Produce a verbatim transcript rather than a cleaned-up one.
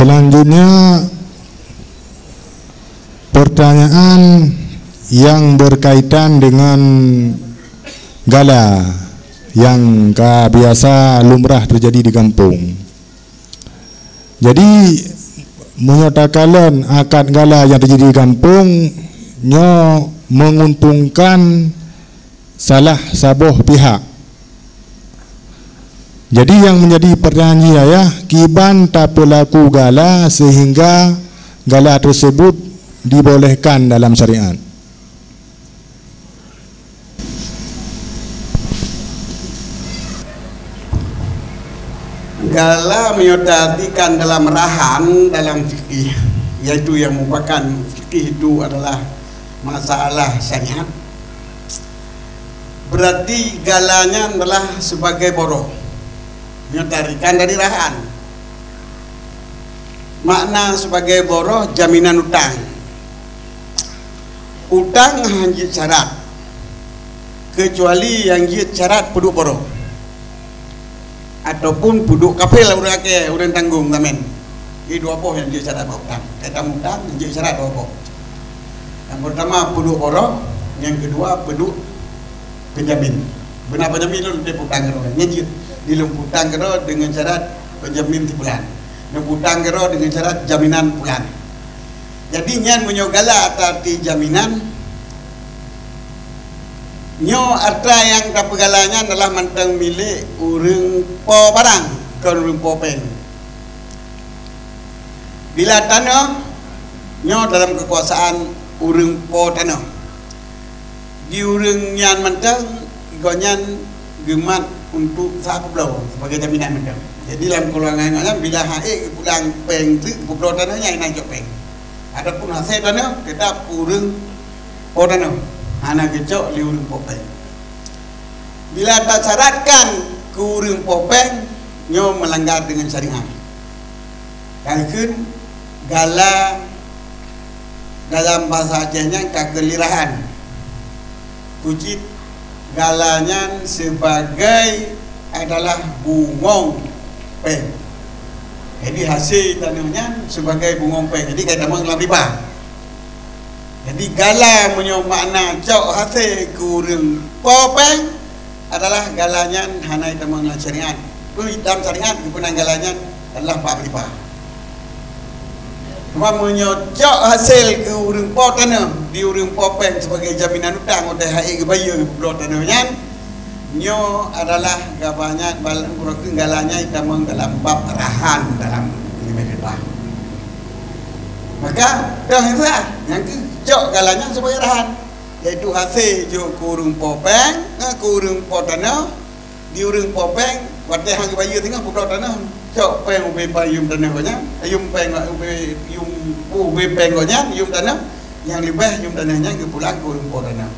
Selanjutnya, pertanyaan yang berkaitan dengan gala yang ka biasa lumrah terjadi di gampông. Jadi, meunyoe takalon akad gala nyang teujadi di gampông, nyoe menguntungkan salah saboh pihak. Jadi, nyang meunjadi pertanyaan jih, ayah, kiban tapeulaku gala sehingga gala tersebut dibolehkan dalam syariat? Gala meunyoe taartikan dalam rahan dalam fikih, yaitu yang merupakan fikih itu adalah masalah syariat, berarti gala nyan adalah sebagai boroh. Nyoe tarikan dari rahan. Makna sebagai boroh, jaminan utang. Utang hana jeuet syarat, kecuali nyang jeuet syarat peuduek boroh ataupun peuduek kafil ureuëng akée, ureuëng tanggong, zamin. Jadi dua boh nyang jeuet syarat bak utang. Kata utang nyang jeuet syarat dua boh. Yang pertama peuduek boroh, yang kedua peuduek penjamin. Beuna penjamin lôn, lôn peutang keudroe. Nyan jeuet, di lôn peutang keudroe dengan syarat penjamin si pulan. Lôn peutang keudroe dengan syarat jaminan pulan. Jadi nyan meunyoe gala ata arti jaminan, nyoe atra nyang tapeugala nyan adalah mantong milék ureuëng po barang, kon ureuëng po péng. Bila tanoh nyoe dalam kekuasaan ureuëng po tanoh, di ureuëng nyan mantong gobnyan geumat untuk sa peubloe sebagai jaminan mantong. Jadi lam keuluangan nyan bila han ék geupulang péng teuk, geupeubloe tanoh nyan, inan cok péng. Adapun hasé tanoh tetap ureuëng po tanoh, hana geucok lé ureuëng po péng. Bila tasyaratkan keu ureuëng po péng, nyoe meulanggar deungon syariat. Ka geukheun gala dalam bahasa Aceh nyan ka keulilahan. Kucit gala nyan sebagai adalah bungong péng. Jadi hasé tanoh nyan sebagai bungong péng. Jadi ka tamong lam riba. Jadi gala meunyoe makna cok hasé keu ureuëng po péng adalah gala nyan hana jitamong lam syariat. Peue dalam syariat geupeunang gala nyan adalah bak riba. Cuma meunyoe cok hasé keu ureuëng po tanoh di ureuëng po péng sebagai jaminan utang, watée han ék geubayeue geupeubloe tanoh nyan, nyoe adalah gala nyan, bal-, gala nyan jitamong dalam bab rahan dalam ilmu riba. Maka, dah nyang sah, nyang keu cok gala nyan sebagai rahan, yaitu hasé jok keu ureuëng po péng, eh, keu ureuëng po tanoh, di ureuëng po péng, watée han geubayeue singoh peubloe tanoh, cok péng ubé pa-, yum tanoh gobnyan, yum péng, ubé, yum, ubé péng gobnyan, yum tanoh, nyang leubeh yum tanoh nyan geupulang keu ureuëng po tanoh.